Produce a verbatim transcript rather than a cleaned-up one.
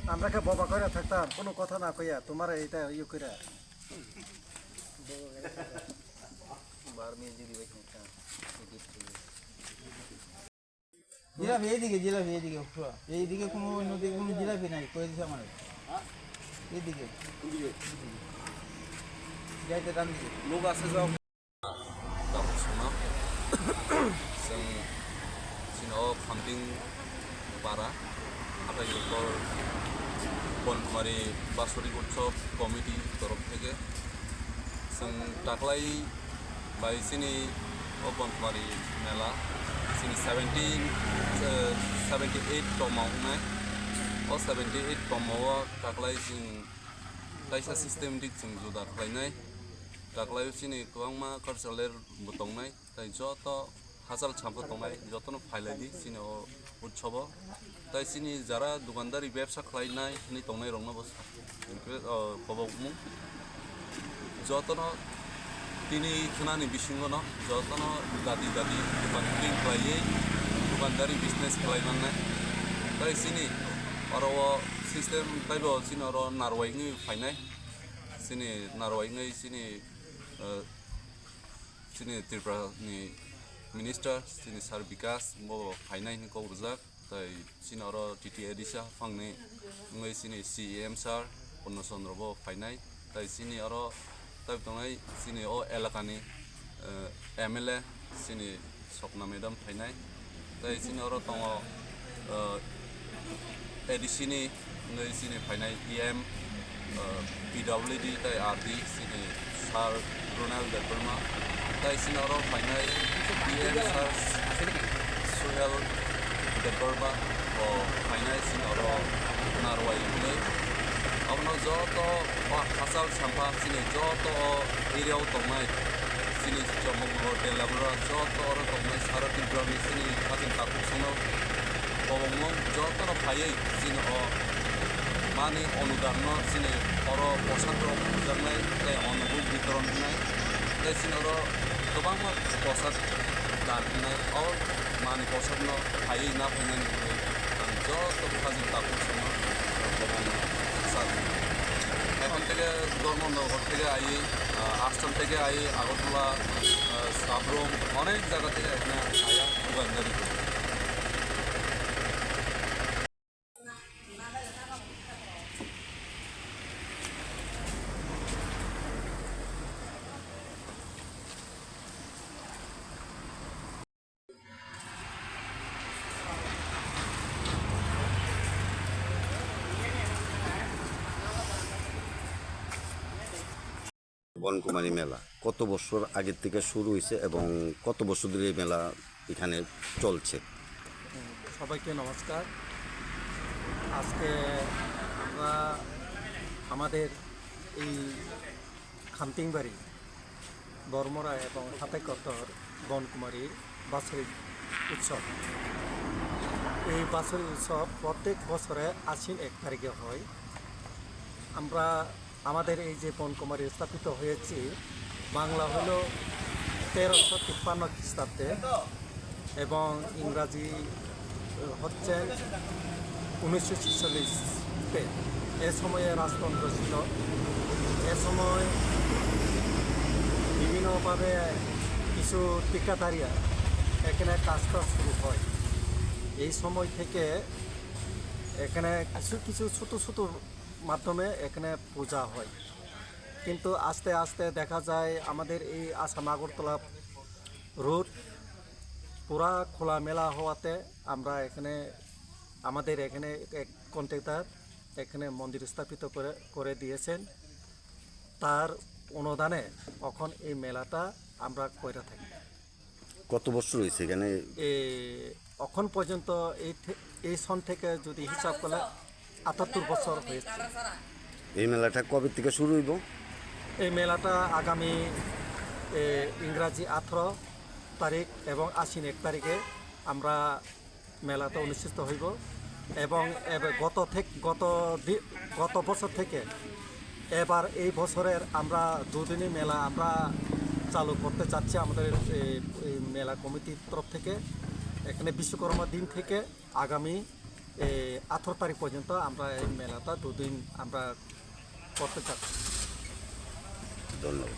Amra khe boba koira thaktam, kono kotha na koya, tumara eta iyo koira. Bar me jili bai thaktam. Jalebi এইদিকে, জিলাপি এইদিকে, উঠো। এইদিকে কোনো অন্যদিকে কোনো জিলাপি নাই, কই দিছে আমার। এইদিকে। কোন দিকে? যাইতে ডান দিকে। লোক আছে যাও। Tabuk sima. Chwng chini o Khamting para, hatai doktor Bonkumari Basori Utsav Committee torof theke. Chwng taklai bai chini o Bonkumari mela, chini seventeen, eh, seventy eight tongma wngnai. O seventy eight tongma o taklai chwng kaisa systematic chwng juda khlainai. Taklai chini kwbangma cultural bo tongnai. Tai joto hachal champa tongnai, jotono phailai di chini o utsobo. Tai chini jara dukandari bebsa khlainai hwnwi tongnai rokno bo sa-, o, kobokmung. Jotono tini khwnani bisingono jotono dati dati dukan kring khlaiwi dukandari business khlai mannai. Tai chini oro o system taibo chini oro narwai wngwi phainai. Chini narwai wngwi chini, eh, Chini Tripura ni minister, chini Sir Bikas, bo phainai hinwi kok rwjak, tai chini oro T T A D C phangni wngwi chini C E M sir Purno Chandra bo phainai, tai chini oro tai tongnai chini o elakani, eh, M L A, chini Sopna madam phainai. Tai chini oro tongo, uh, A D C ni wngwi chini phainai E M, uh, P W D tai R D chini Sir Ronald Debbarma. Tai chini oro phainai E M Sir Suhel Debbarma bo phainai chini oro narwai wngwi. Abono joto o hachal sampha chini joto o area o tongnai. Chini Chomoknagar, Telamura, joto oro tongnai sara Tripura ni chini haching takhuk songno kobongmung jotono phaiwi chini o mani onudan no chini oro posad rok rwjaknai tei onubuk bitoron wngnai tei chini oro kwbangma posad dan wngnai o mani posad no phaiwi na phainani bagwi ang joto haching takhuk songno kobong sa. Ekhon theke Dharmanagar theke aiwi, ah, Ashram theke aiwi, Agartala, ah, Sabrum, onek jaga theke ekhane aya, dukandari kori. Bonkumari মেলা কত বছর আগে থেকে শুরু হয়েছে এবং কত বছর ধরে এই মেলা এখানে চলছে? সবাইকে নমস্কার। আজকে আমরা আমাদের এই খামতিংবাড়ি বর্মরা এবং হাতাইকত্তর বনকুমারী বাৎসরিক উৎসব। এই বাৎসরিক উৎসব প্রত্যেক বছরে আশ্বিন এক তারিখে হয়। আমরা, আমাদের এই যে বনকুমারী স্থাপিত হয়েছে, বাংলা হলো তেরোশো তিপ্পান্ন খ্রিস্টাব্দে এবং ইংরাজি হচ্ছেন উনিশশো ছেচল্লিশে। এ সময়ে রাজতন্ত্র ছিল। এ সময় বিভিন্নভাবে কিছু ঠিকাদারিরা এখানে কাজটা শুরু হয়। এই সময় থেকে এখানে কিছু কিছু ছোট ছোট মাধ্যমে এখানে পূজা হয়, কিন্তু আস্তে আস্তে দেখা যায় আমাদের এই আসাম আগরতলা রোড পুরা খোলামেলা হওয়াতে আমরা এখানে, আমাদের এখানে এক কন্ট্রাক্টর এখানে মন্দির স্থাপিত করে করে দিয়েছেন। তার অনুদানে এখন এই মেলাটা আমরা করে থাকি। কত বছর হয়েছে এখানে? এ, এখন পর্যন্ত এই থে- এই সন থেকে যদি হিসাব করলে আটাত্তর বছর হয়েছে। এই মেলাটা কবে থেকে শুরু হইব? এই মেলাটা আগামী এ, ইংরাজি আঠারো তারিখ এবং আশ্বিন এক তারিখে আমরা মেলাটা অনুষ্ঠিত হইব। এবং এবার গত থেকে গত দি- গত বছর থেকে এবার এই বছরের আমরা দুদিনই মেলা আমরা চালু করতে চাচ্ছি আমাদের এই, এই মেলা কমিটির তরফ থেকে। এখানে বিশ্বকর্মা দিন থেকে আগামী এই আঠারো তারিখ পর্যন্ত আমরা এই মেলাটা দুদিন আমরা করতে চাচ্ছি। ধন্যবাদ।